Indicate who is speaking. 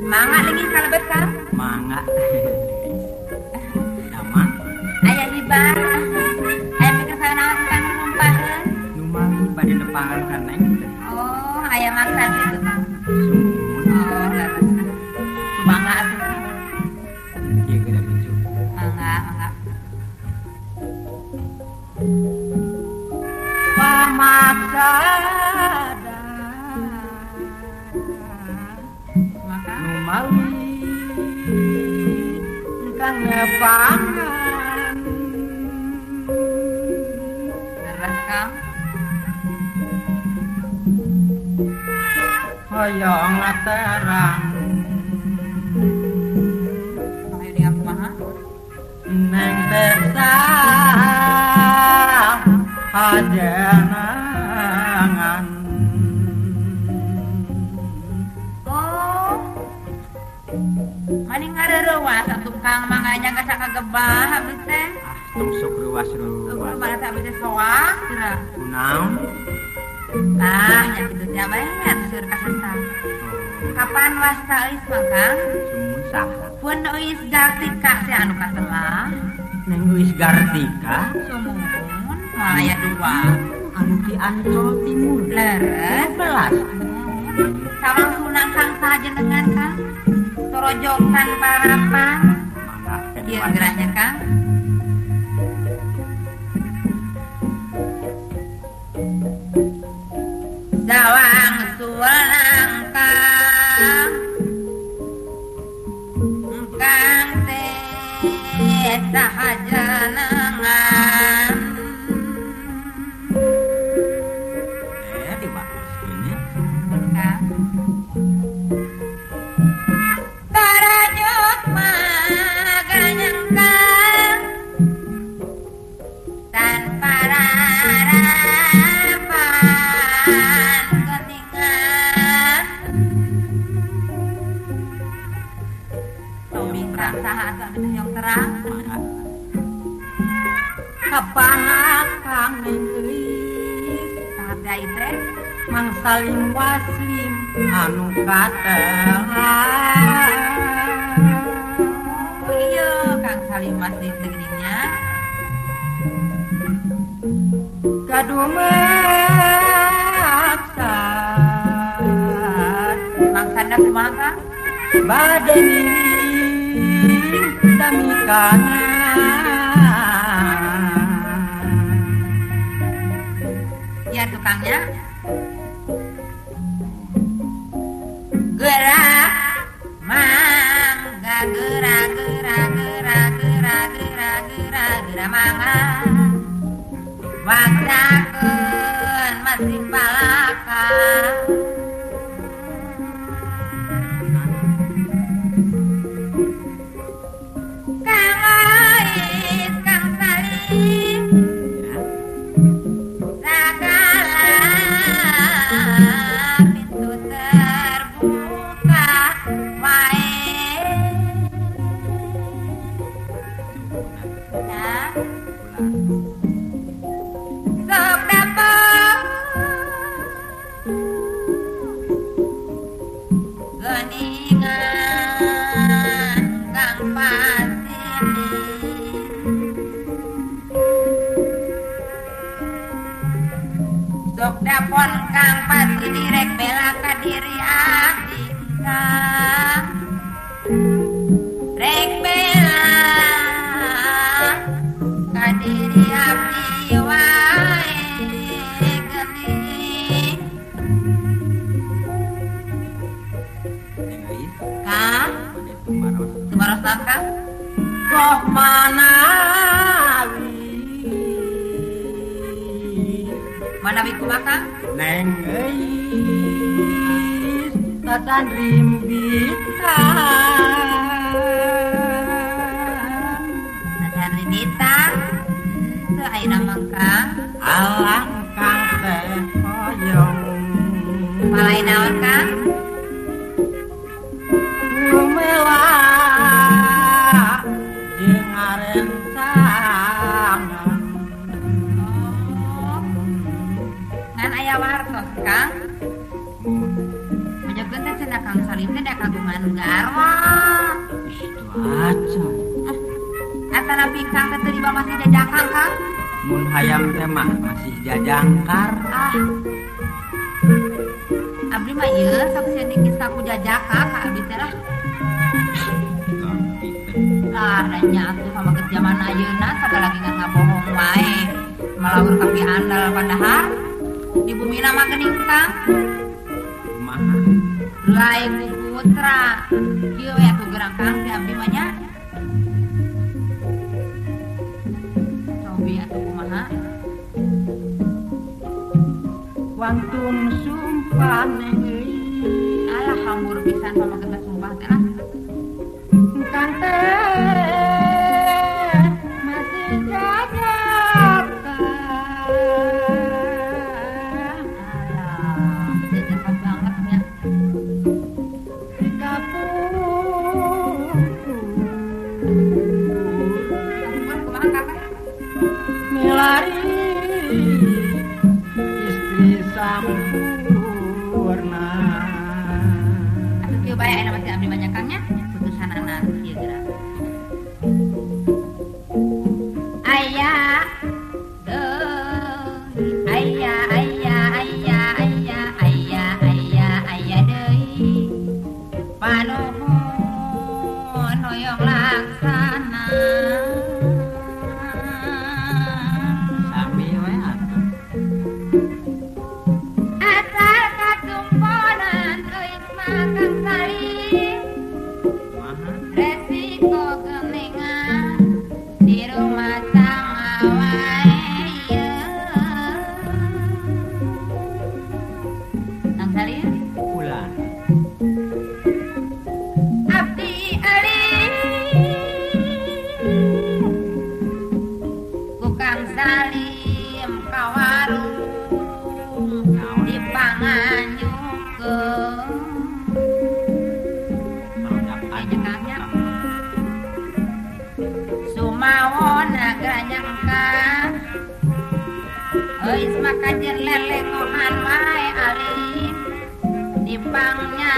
Speaker 1: Mangga leuwih kalebet Kang.
Speaker 2: Mangga. Damang.
Speaker 1: Aya hibar. Aya pikersa naon Kang numpaheun?
Speaker 2: Numami bade nepangan ka Neng teh.
Speaker 1: Oh, aya maksa kitu Kang.
Speaker 2: Sumuhun.
Speaker 1: Oh, leres. Mangga atuh.
Speaker 2: Ieu geura maju.
Speaker 1: Mangga, mangga.
Speaker 2: Pamaksada
Speaker 1: Maka
Speaker 2: numawi kang nepangan
Speaker 1: leres Kang.
Speaker 2: Hoyong terang
Speaker 1: Ayo dengan kumaha?
Speaker 2: Neng teh hajenangan.
Speaker 1: Oh, maning ngareurewas atuh Kang mangga ka sakagebah abdi teh.
Speaker 2: Ah, tong sok reuwas-reuwas.
Speaker 1: Mana teh abdi teh soak geura.
Speaker 2: Kunaon?
Speaker 1: Tah, nya kitu teh bae nya seueur kasesah. Kapan wasta euis mah Kang?
Speaker 2: Sumuhun saha?
Speaker 1: Pun Euis Gartika teh anu kaselah.
Speaker 2: Neng Euis Gartika?
Speaker 1: Sumuhun, moal aya dua.
Speaker 2: Anu di Ancol Timur.
Speaker 1: Leres.
Speaker 2: Belas.
Speaker 1: Sawang sunang Kang sajenengan Kang. Torojokan parapan.
Speaker 2: Mangga
Speaker 1: Ieu gerahnya Kang. Sawang sulang Kang. Kang teh sahajenengan.
Speaker 2: Diwakoskeun nya.
Speaker 1: Kang. Tarajot maganyang Kang. Tanpa harapan keningan. Tobing terang saha atuh abdi teh hoyong terang.
Speaker 2: Mangga. Kapan Kang Neng Euis?
Speaker 1: Saha teh ai teh?
Speaker 2: Mang Salim Waslim anu katelah.
Speaker 1: Oh iya, Kang Salim Waslim teh geuning nya.
Speaker 2: Gaduh maksad
Speaker 1: Maksadna kumaha Kang?
Speaker 2: Bade ngiring sami kana.
Speaker 1: Ya tukangnya. Gerak mangga gerak gerak gerak gerak gerak gerak gerak mangga. Waksakeun masih palaka. Kang Ois, Kang Salim, segala pintu terbuka wae. Nah, sok dapet geningan Kang Pasini. Sok dapon Kang Pasini rek bela ka diri abdi Kang. Rek bela ka diri abdi wae geuning.
Speaker 2: Neng Euis,
Speaker 1: Kang,
Speaker 2: bade tumaros.
Speaker 1: tumaros naon Kang?
Speaker 2: Goh manawi
Speaker 1: Manawi kumaha Kang?
Speaker 2: Neng Euis tacan rimbitan.
Speaker 1: Tacan rimbitan. Teu ayeuna mah Kang.
Speaker 2: Alah Kang teh hoyong.
Speaker 1: Palai naon Kang?
Speaker 2: Lumela jeung arencangan.
Speaker 1: Oh. Ngan aya wartos Kang. Majogeun teh cenah Kang Kang Salim teh da kagungan garwa.
Speaker 2: Acan.
Speaker 1: Atanapi Kang teh teu dibawa masih jajangkar Kang?
Speaker 2: Mun hayam teh mah masih jajangkar.
Speaker 1: Ah. Abdi mah ieu sok sieun dikis ka ku jajaka ka abdi teh lah. Ah, nanya atuh sama ke zaman ayeuna sagala lagi ngan ngabohong wae. Malawur kapi andal padahal di bumi nama geuning Kang.
Speaker 2: Kumaha?
Speaker 1: Lain ku putra. Kieu we atuh geurang Kang si abdi mah nya. Cobi atuh kumaha?
Speaker 2: Wantun sumpah euy.
Speaker 1: Alah hambur pisan pamaget sumpah teh lah.
Speaker 2: Kang teh masih jajakan.
Speaker 1: Alah, jajakan banget nya.
Speaker 2: Di kapungkur.
Speaker 1: Kapungkur kumaha Kang teh?
Speaker 2: Milari istri sampurna.
Speaker 1: Atuh kieu bae ayeuna masih abdi banyak Kang nya. Putusanana kieu geura. Aya deui, aya aya aya aya aya aya aya deui. Panuhun hoyong laksana.
Speaker 2: Sami we atuh.
Speaker 1: Asal katumponan euy mah Kang Salim.
Speaker 2: Kumaha?
Speaker 1: Resiko geningan di rumah sama wae ieu. Kang Salim,
Speaker 2: Ulah.
Speaker 1: abdi alim ku Kang Salim ka warung dipanganyukeun.
Speaker 2: Produk
Speaker 1: Aya Kang nya. Sumawona granyang Kang. Euis mah kajen lelengohan wae alim dipangnya.